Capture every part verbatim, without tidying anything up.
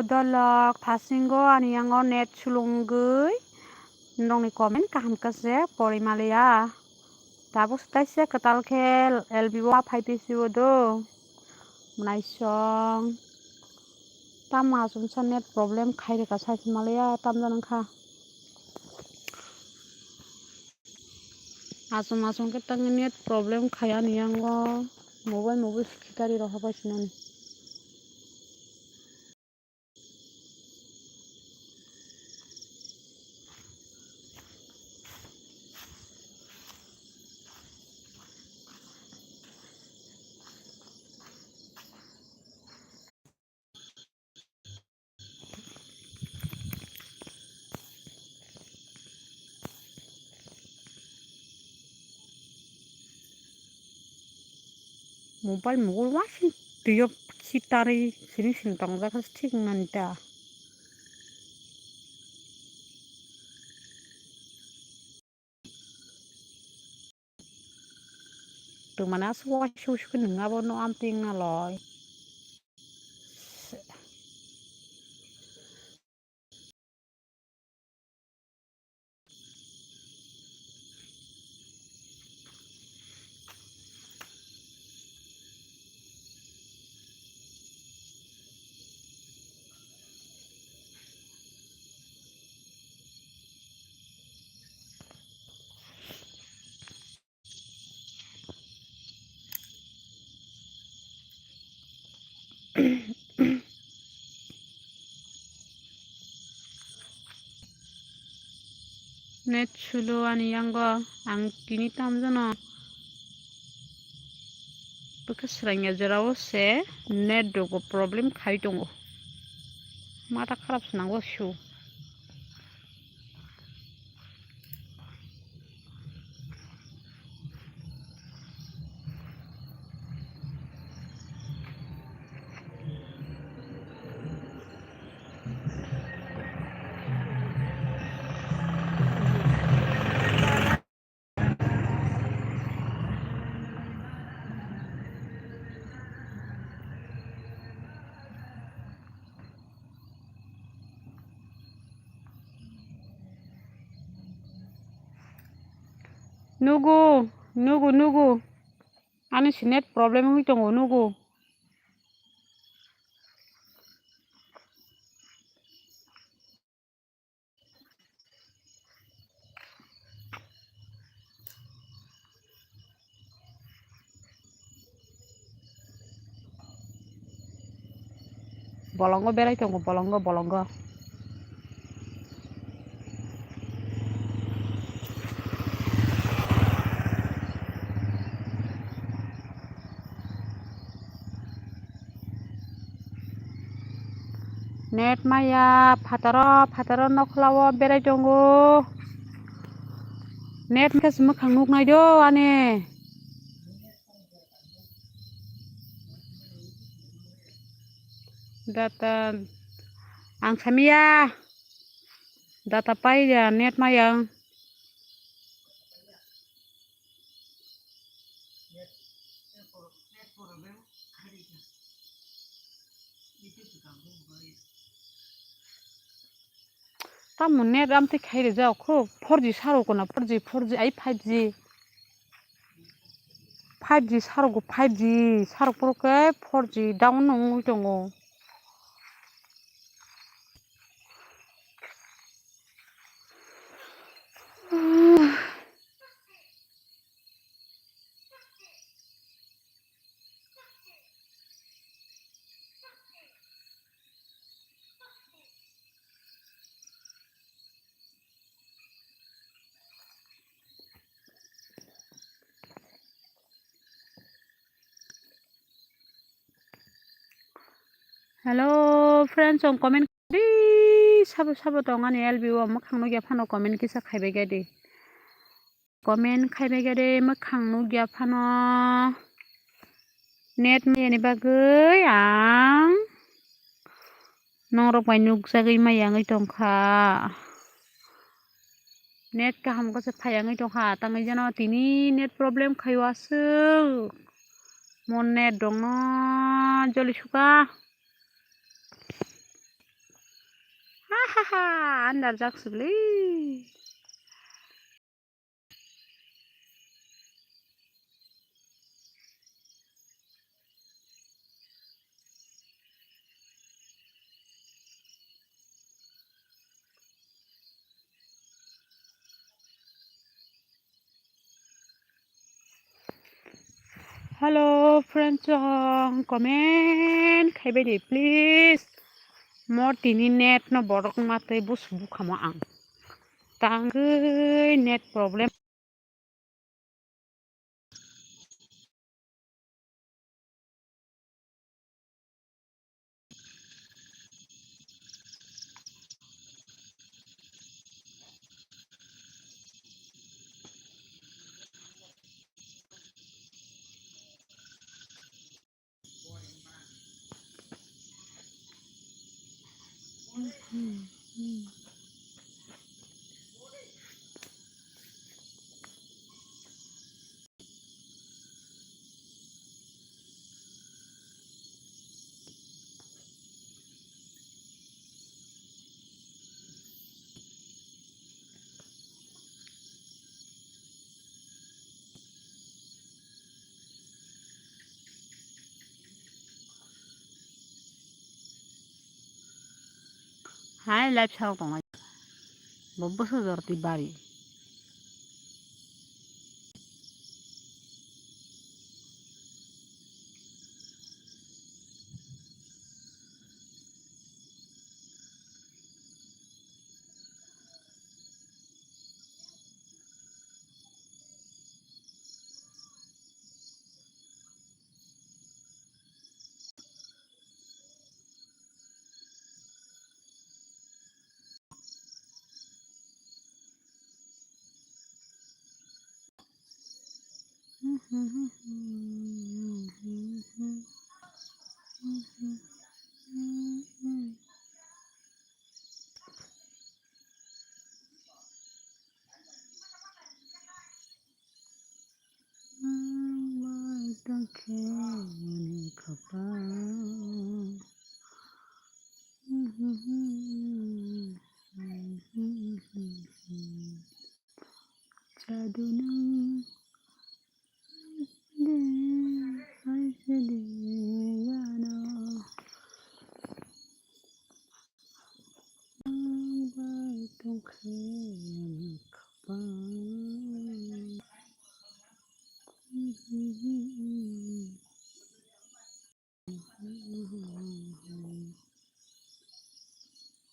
Dolok thasingo ani yango net sulungwi nokni comment kaham khe se pori maliya. Tabuk se taisa kwtal khe L B o ma phai twi sibo do. Mwnai song. Tamo aswk sa net problem khai rwkha sai se maliya tamjani wngkha. Aswk aswk khe tangwi net problem khai ani yango mobile mobile khitari rok habai sinani. Mobile mobile wasing twiyo khitarwi siring siring tongjak khe thik wngnani ta. Twmani aswk waisa waisa khe nwng abo no amtwi wngna loi. Net slow ani yango ang tini tamjano bwkha swrangya jorao se net rogo problem khai tongo, mata kharap swnango su. Nugo, nugo, nugo. Ani se net problem wngwi tongo, nugo. Bolongo berai tongo, bolongo, bolongo. Net maya phataro phataro nokhlao berai tongo. Net khe se mwkhang nuknai do ani. Data ang samiya. Data paiya net maya. Tamo net amtwi khai rijak kho, four G sarok kono, four G, four G ai five G. Five G sarok go, five G sarok poro khe four G down wngwi tongo. Hello friends, chwng comment di sabo sabo tong ani L B o mwkhang nukya phano comment kisa khaibai khe di. Comment khaibai khe de mwkhang nukya phano net mayani bagwi ang norok bai nukjagwi maya wngwi tongkha. Net kaham khe se phaiya wngwi tongkha, tangwi jano tini net problem khaio aswk. Mo net rokno joli sukha. Aha, andar jak sibli. Hello friends, chong comment khaibai di please. Mo tini net no borok matwi bus bukhamo ang. Tangwi net problem. Hai live sarok tongnai. Bo bwsajor twi bari. Ang bai tongkhe ani khapang. Chadunang.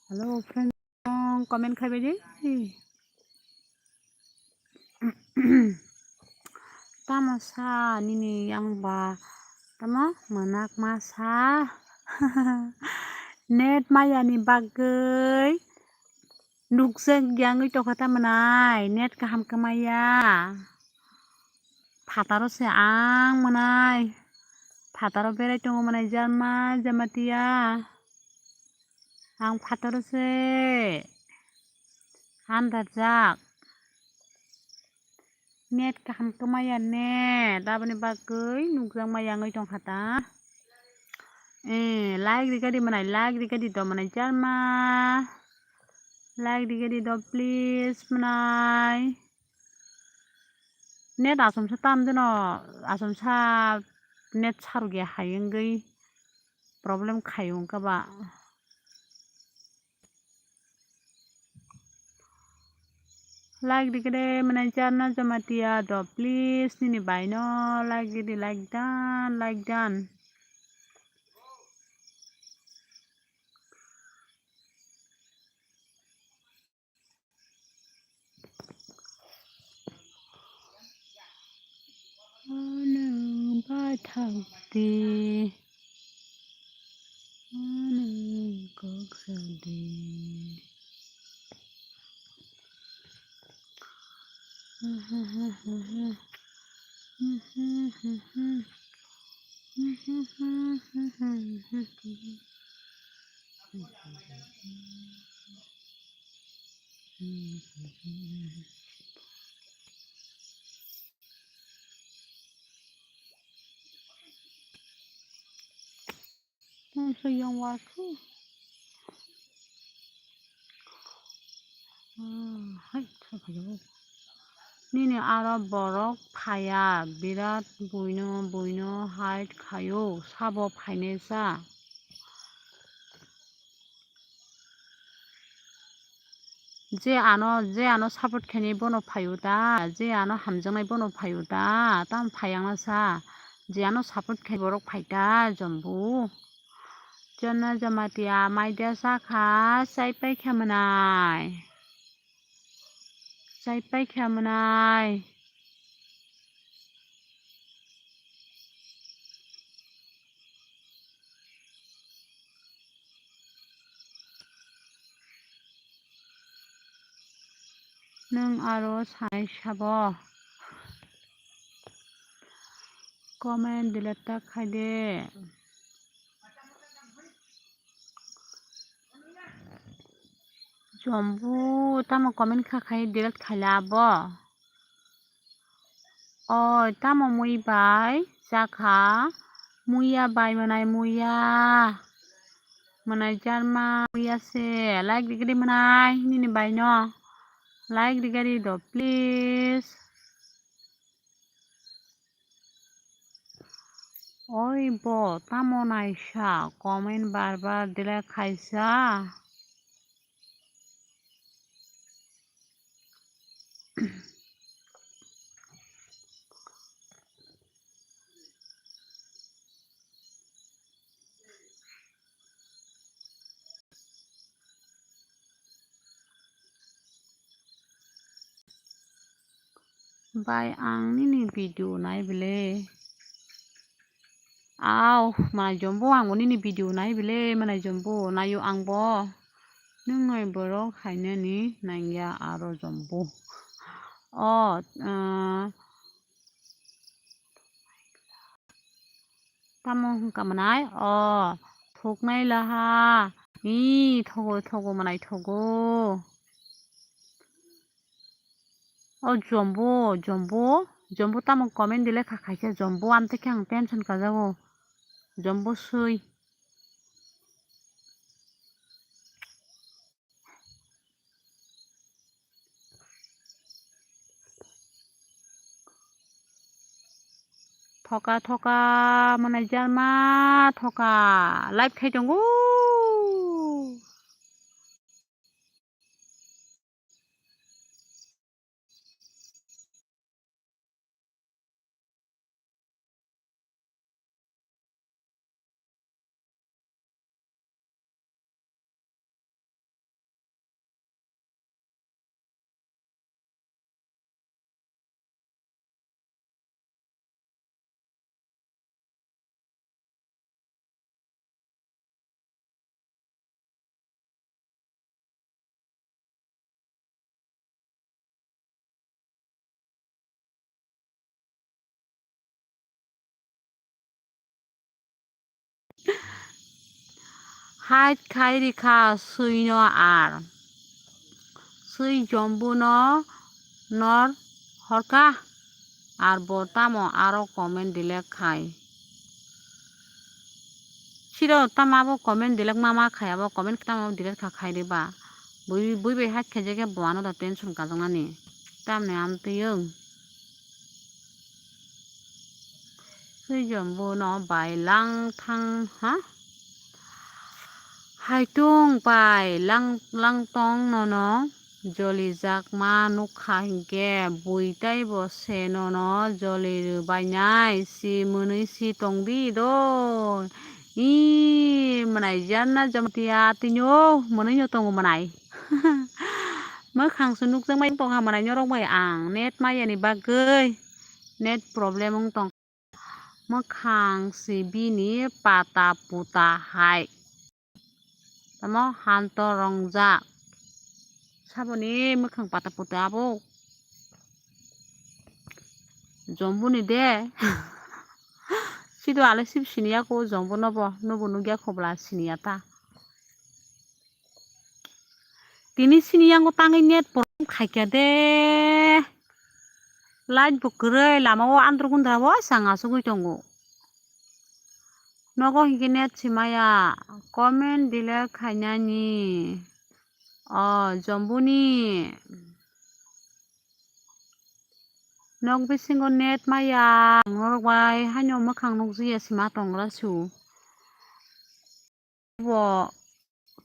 Hello friend, comment khaibai di. Tamo sa nini yang ba tamo manak masa. Net maya ni bagwi nukjak yangwi tokha tamo nai net kaham kwmaya. Phataro se ang mwnai. Phataro berai tongo mwnai Jarma, Jamatia. Ang phataro se andarjak. Net kaham kwmaya net. Aboni bagwi nukjakma yangwi tongkha ta. Eh, like rikadi mwnai, like rikadi do mwnai Jarma. Like rikadi do please mwnai. Net asomsa tam deno, asomsa net sarugya hai wngwi problem khai wngkha ba. Like rikade mwnai Jarna Jamatia do please nini baino like ridi, like dan, like dan. Ano bathakdi, ano kok sadi. Ang sa yang warkhu. Hmm, hai, hai, hai, hai. Nini aro borok phaiya, birat buino, buino hide khaio, sabo phainai sa. Je ano, je ano support khainai bono phaio ta, je ano hamjaknai bono phaio ta, tamo phaiya wngna sa. Je ano support khai borok phai ta, Jombu. Jonna Jamatia maida sakha, chai paikha mwnai. Chai paikha mwnai. Nwng aro sai sabo? Comment delete ta khai de. Jombu tamo comment kha khai delete khaila abo? Oi, tamo mui bai chakha? Muiya bai mwnai muiya. Mwnai jarma muiya se. Like rigadi mwnai nini bai no. Like rigadi do please. Oi bo, tamo naisa comment bar bar delete khaisa? Bai, ang nini video nai bele. Aw, mwnai Jombu, ang bo nini video nai bele, mwnai Jombu, naio ang bo. Nwng noi borok hainani nangya aro Jombu. O, ah, tamo hwnka mwnai? O, thuknai laha. Ee, thogo, thogo, mwnai thogo. O Jombu, Jombu, Jombu tamo comment delete kha khaisa Jombu, amtwi khe ang tension kajago. Jombu swi. Thoka, thoka, mwnai jarma, thoka. Live khai tongo. Hide khai rikha swino ar. Swi Jombuno nor horkha ar bo tamo aro comment delete khai. Siro tamo abo comment delete ma ma khai abo comment tamo delete kha khai de ba. Bui bui bai hide khaijak ya bo ano da tension kajaknani. Tamni amtwi wng. Swijombo no bai lang thang ha. Haitung bai lang, lang tong nono jolijakma nukha hinkhe bui taibo se nono joli rwbainai si mwnwi si tongdi do. Ee, mwnai janna jomtiya tini o mwnwi no tongo mwnai. Mwkhang se nukjakmai tongkha mwnai norok bai ang net mayani bagwi. Net problem wng tong. Mwkhang se bini pata puta hai. Tamo hanto rongjak. Saboni mwkhang pata puta abo. Jomboni de. Sido ale sib siniya ko jombo nobo. Nobo nugya khobla siniya ta. Tini sini yango tangwi net problem khaikya de. Light bo kwrwi, lama o andro gundra o chang asugwi tongo. Nogo hinkhe net simaya, comment delete khainani. O, Jombuni. Nok bisingo net maya, ang norok bai haino mwkhang nukjaya sima tongra su. Bo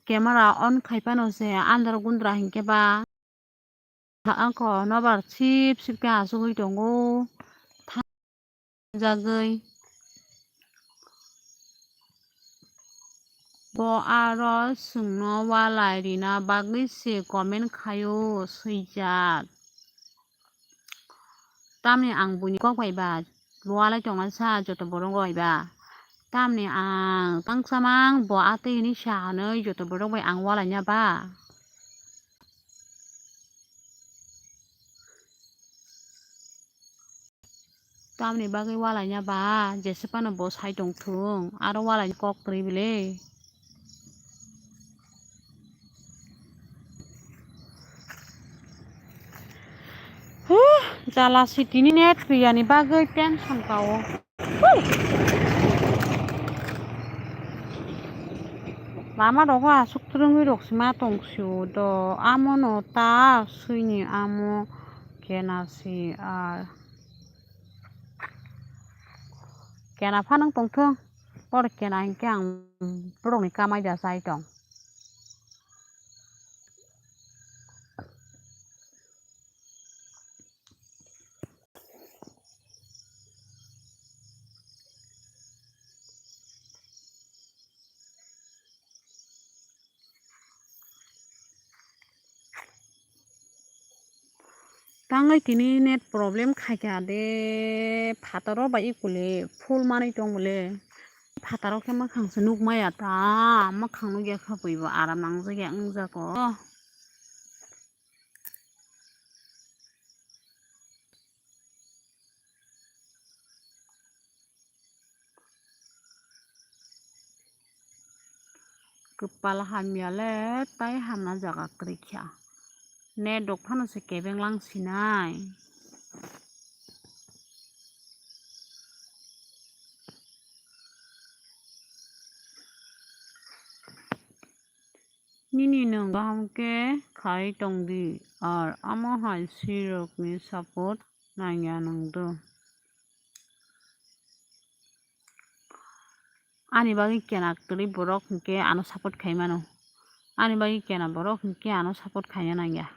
camera on khai phano se andar gundra hinkhe ba. Ako nobar sip sip khe achugwi tongo. Jagwi. Bo aro chwngno walai rina bagwi se comment khaio swijak. Tamni ang buini kok bai ba walai tongna sa joto borok rok bai ba. Tamni ang tangsamang bo atwi hwnwi sa hwnwi joto borok bai ang walaina ba. Tamni bagwi walaina ba, jesa phano bo sai tong thung, aro walaini kok kwrwi bile. Huh, jala sitini net riyani bagwi tension kao. Huh. Lama rogo aswk twrwngwi rok sima tong sio do, amo no ta swini amo kena si ar. Kena phanang tongthung, oro kena hinkhe ang borokni kamai da chai tong. Tangwi tini net problem khaikha de, phataro bai ekole full manwi tong bole. Phataro khe mwkhang se nukmaya ta, mwkhang nukya kha buibo aram nangjak ya wngjago. Kwpal hamya le tai hamna jaga kwrwi kha. Net rok phano se kebeng lang sinai. Nini nwng kaham khe khai tong di, ar amo hai sirokni support nangya nwng do. Ani bagwi kena kwrwi borok hinkhe ano support khai mano. Ani bagwi kena borok hinkhe ano support khaina nangya.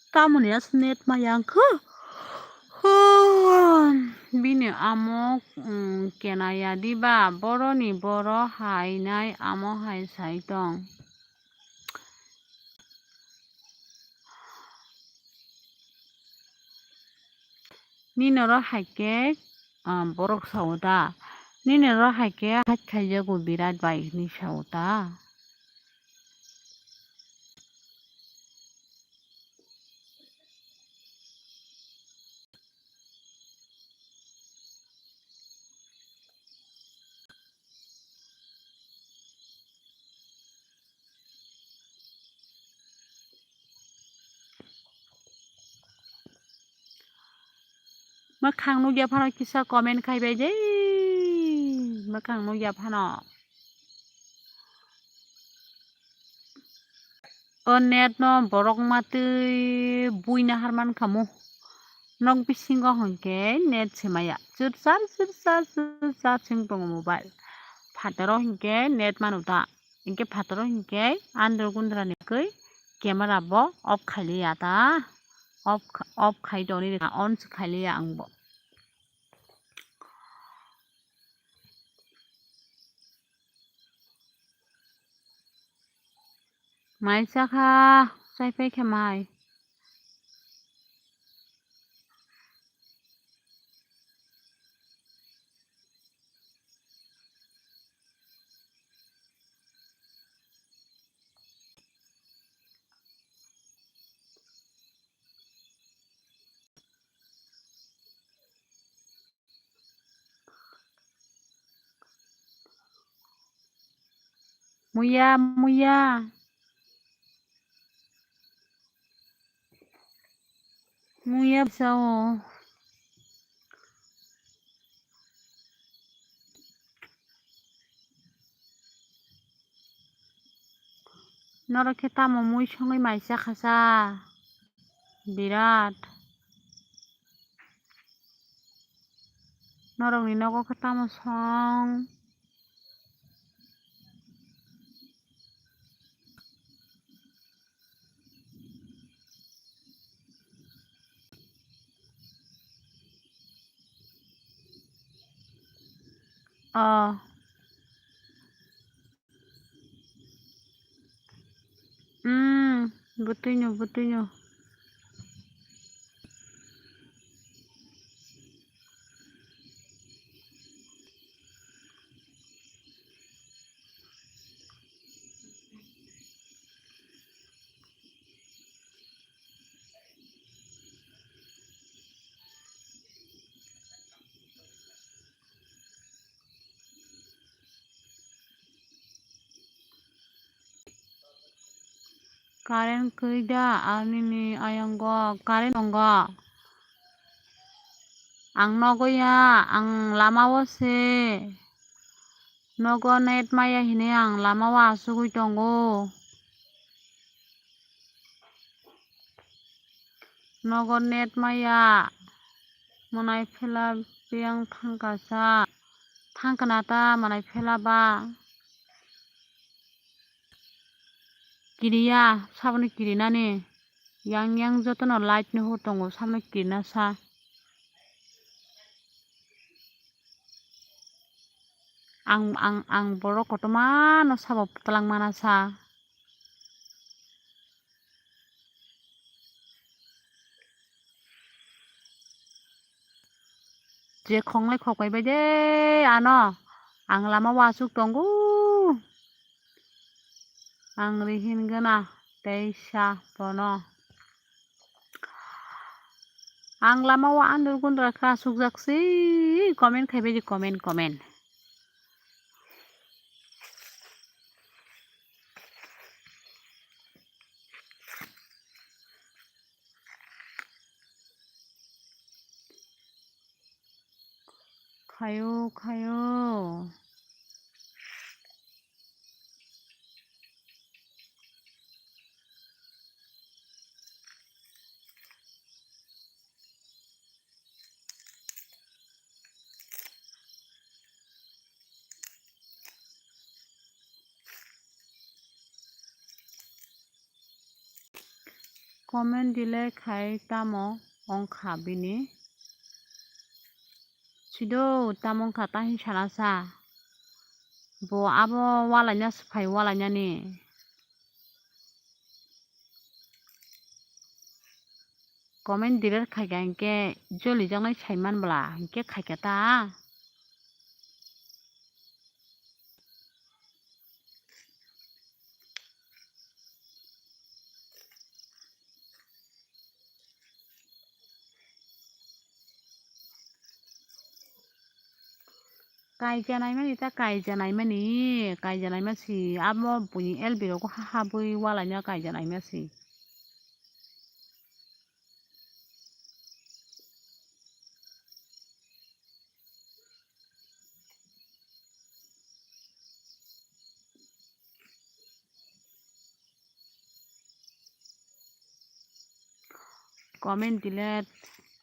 Tamoni aswk net maya wngkha? Bini amo, mm, kenaya diba? Boroni boro hai nai amo hai sai tong. Nini oro hai khe, ah, borok sao da? Nini oro hai khe hak khaijago birat bai hinwi sao da? Mwkhang nukya phano kisa comment khai bai de. Mwkhang nukya phano. O net no borok matwi buina harman khamu. Nok bisingo hwnkhe net se maya. Chwrchar, chwrchar, chwrchar sing tongo mobile. Phataro hwnkhe net manu ta. Hinkhe phataro hinkhe andro gundra ni kwi camera bo off khailiya ta. Off kha-, off khai toni rwkha, on se khailiya ang bo. Mai chakha, chai paikha mai. Muya, muya. Muya sao. Norok khe tamo mui songwi mai chakha sa? Birat. Norokni nogo khe tamo song? Oh. Hmm, bwtwino, bwtwino. Current kwrwi da, anini ayango current tongo. Ang nogo ya, ang lama o se. Nogo net maya hinwi ang lama o asugwi tongo. Nogo net maya, mwnai phela biyang thangkasa, thangkana ta mwnai phela ba. Kiriya, saboni kirinani, yang yang jotono light no hur tongo, saboni kirina sa. Ang, ang, ang borok kotorma no sabo twlang mana sa. Je khonglai khokbai bai de ano, ang lama o asuk tongo. Ang rihin gana teisa bono. Ang lama o andur gundra kha sukjak si, comment khai bai di, comment, comment. Khayo, khayo. Comment delete khai tamo wngkha bini? Sido tamo wngkha ta hin sana sa. Bo abo walaina swphai walainani. Comment delete khaikha hinkhe jolijaknai saiman bwla hinkhe khaikha ta. Kaija naimani ta, kaija naimani, kaija naima si, amo buini L B rogo ha habwi walaina kaija naima si. Comment delete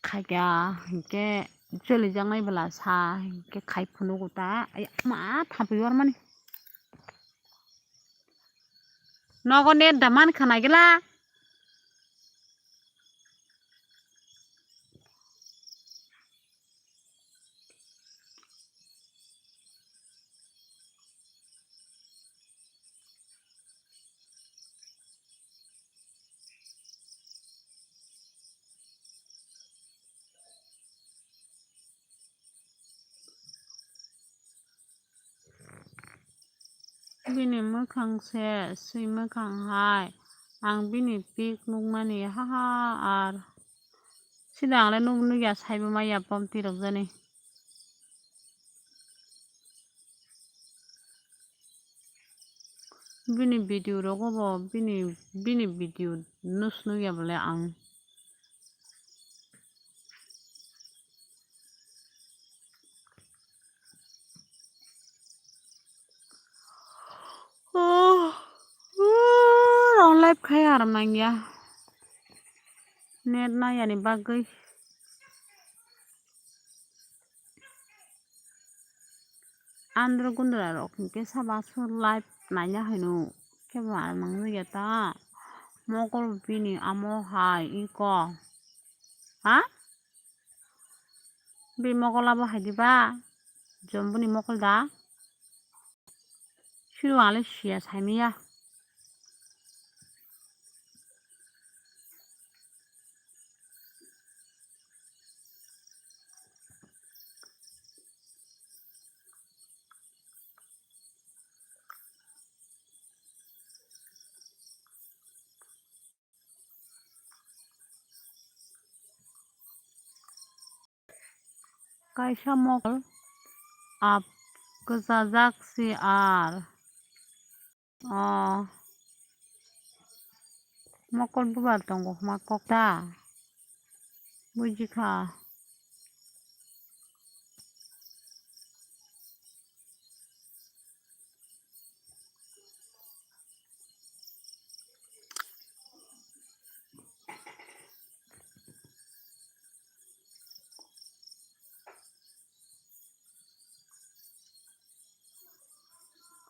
khaikha hinkhe cholijaknai bwla sa hinkhe khai phunugo ta. Ai ma thapwi warmani. Nogo net da mankha naigwla. Bini mwkhang se swi mwkhang hai, ang bini pik nukmani, haha, ar sida ang le nuk nukya, saibo maya pom tirok jani. Bini video rogo bo bini, bini video nus nukya bole ang. Oh, oh, rong live khai aram nangya. Net nayani bagwi. Andro gundra rok hinkhe saba sur live naina haino kebo aram nangya ta. Mokol bini amo hai iko. Ha? Bi mokol abo hai diba? Jombuni mokol da? Siro ale siya saimaya. Kaisa mokol ap kwchajak si ar. O mokol bubar tongo hwnma kok da? Buji kha.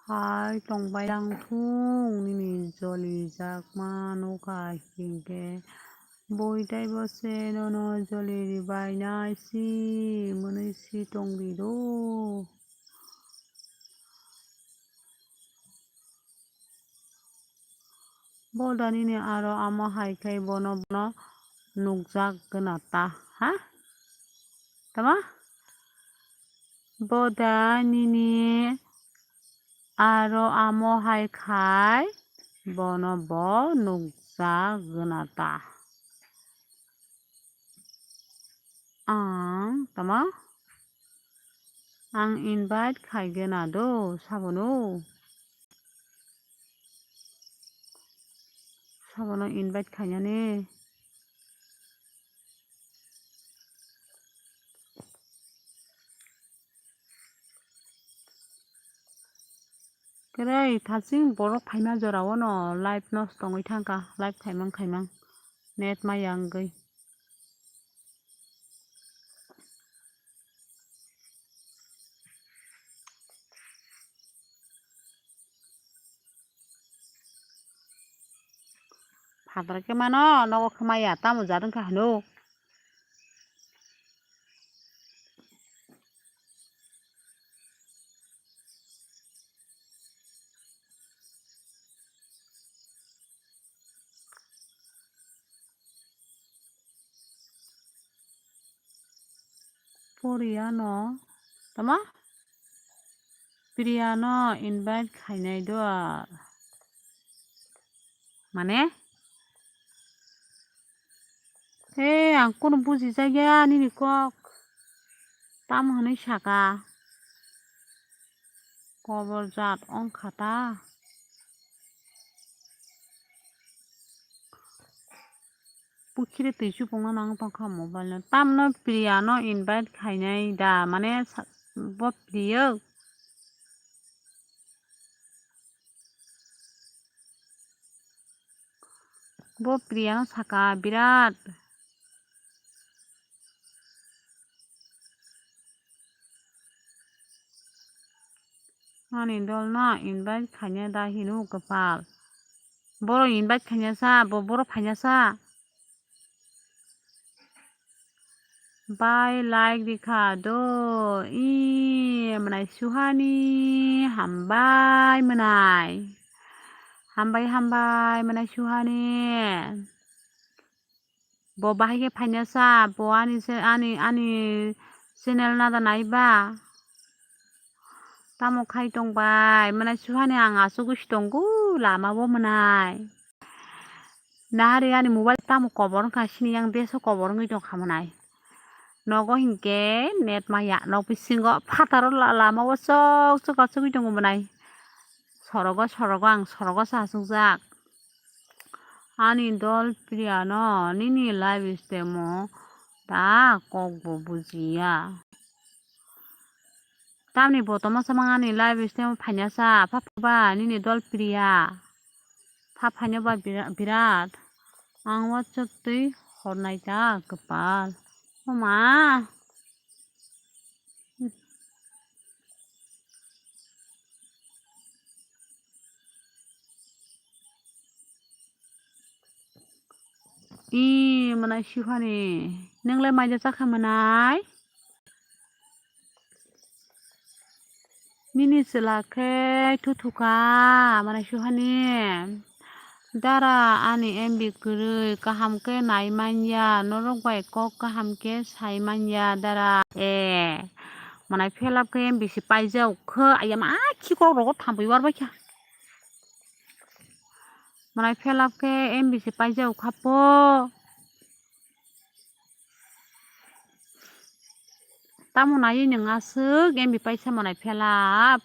Hai tongbai lang thung nini jolijakma nokha hinkhe bui teibo se nono joli ribainai si mwnwi si tongri do. Bo da nini aro amo hai khai bono, bono nukjak gana ta, ha? Tama? Bo da nini aro amo hai khai bono bo nukjak gana ta. Ang tama? Ang invite khaigena do sabono. Sabono invite khainani. Kwrwi thaching borok phaima jorao no live nosto wngwi thangkha, live khaimang khaimang net maya wngwi. Phatar khe mano nogo khe maya tamo jat wngkha hino. Poriano, tama? Priyano invite khainai do. Mane? He, ang kunu bujijakya nini kok. Tamo hwnwi saka. Kobor jat wngkha ta. Pukhiri twi chupungno nang tongkha mobile no. Tamno Priya no invite khainai da, mane sa-, bo Priya. Bo Priya no saka birat. Ani dol no invite khaina da hino kwpal. Boro invite khaina sa, bo boro phaina sa. Bai like rikha do, i mwnai suhani, hambai mwnai. Hambai, hambai mwnai suhani. Bo bahai khe phaina sa, bo ani se, ani, ani channel nada nai ba. Tamo khai tong bai, mwnai suhani ang asugwi si tongo, lama bo mwnai. Nahari ani mobile tamo kobor wngkha, sini yang deso kobor wngwi tongkha mwnai. Nogo hinkhe net maya, nok bisingo phataro la-, lama o sok sok asugwi tongo mwnai. sorogo, sorogo, ang sorogo se achukjak. Ani dol Priya no nini live stream o ta kok bo bujiya. Tamni bo toma samang ani live stream o phaina sa, pha pha ba nini dol Priya. Pha phaina ba bira-, birat. Ang uansuk twi hornai ta kwpal. O ma. Ee, mwnai siphani. Nwng le maida chakha mwnai? Nini chwla khe thuthuka, mwnai siphani. Dara ani M B kwrwi, kaham khe nai manya, norok bai kok kaham khe sai manya, dara. E, mwnai phelap khe M B se paijak kho, ayama khikrok rogo thampui warbai kha. Mwnai phelap khe M B se paijak kha po. Tamo naiwi nwng aswk M B paisa mwnai phelap.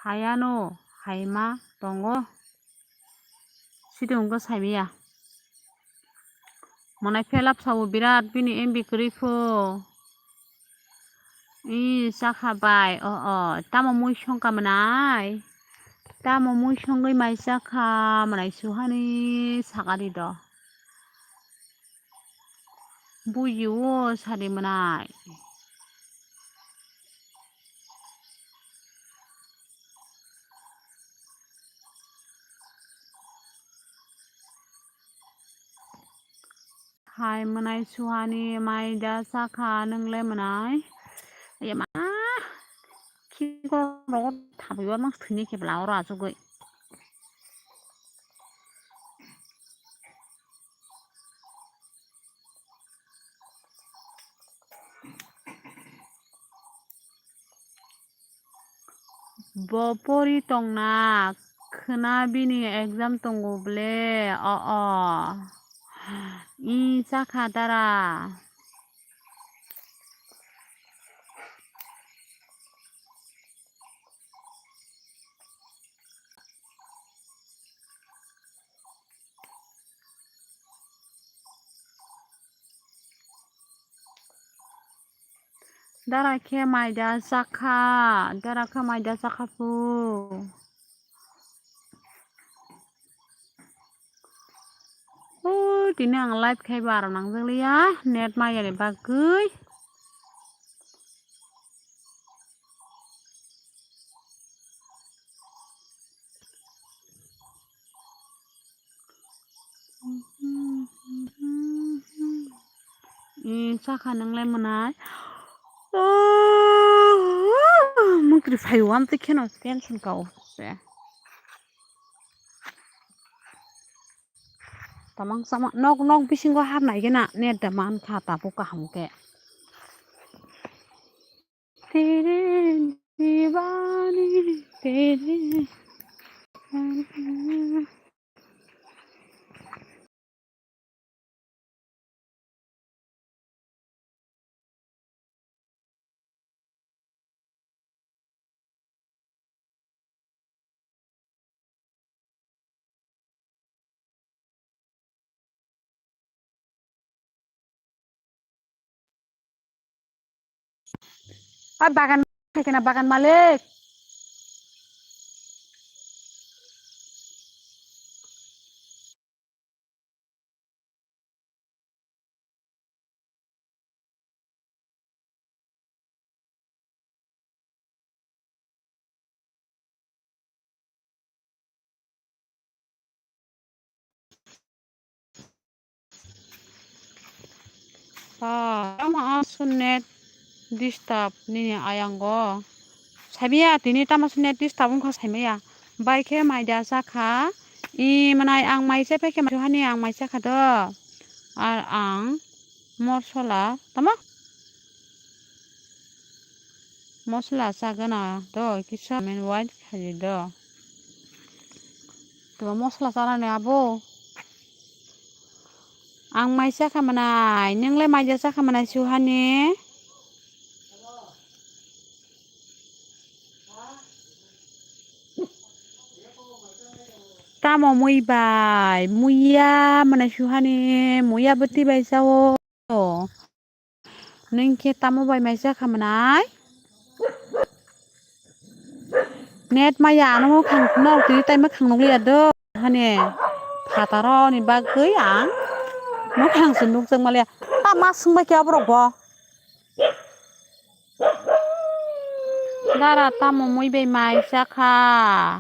Hayano, haima tongo. Sidi wngkha saimaya. Mwnai phelap sabo birat bini M B kwrwi pho. Ee, chakha bai, o, o, tamo mui songkha mwnai? Tamo mui songwi mai chakha mwnai suhani sakari do. Buji o sadi mwnai. Hai mwnai suhani mai da chakha nwng le mwnai. Ayama khikrok rogo thampui warma thwini khe bwla oro achugwi. Bo pori tongna khwna bini exam tongo ble o o. Ee chakha dara. Dara khe mai da chakha, dara khe mai da chakha pu. O, tini ang live khai ba aro nangjak liya, net maya ni bagwi. Ee, chakha nwng le mwnai. Mukri phaio amtwi kheno tension ka o se. Tamang sama nok nok bisingo hapnai gena net da man kha tabuk kaham khe. Tere diwani, tere. Oi bagan, khaikena bagan malik. Ah, tamo aswk net disturb nini ayango. Saimaya tini tamo aswk net disturb wngkha saimaya. Bai khe mai da chakha. I mwnai ang mai se paikhe mai hani ang mai chakha do. Ar ang mosola tamo? Mosola chagana do kisa men white khaji do. To mosola chanani abo. Ang mai chakha mwnai, nwng le mai ja chakha mwnai suhani? Tamo mui bai, muiya mwnai suhani, muiya bwtwi bai chao. Nwng khe tamo bai mai chakha mwnai? Net maya ano mwkhang nok twi tai mwkhang nukliya do hani phataro ni bagwi ang mwkhang se nukjak maliya. Ta ma swngbai khe aborok bo? Dara tamo mui bai mai chakha?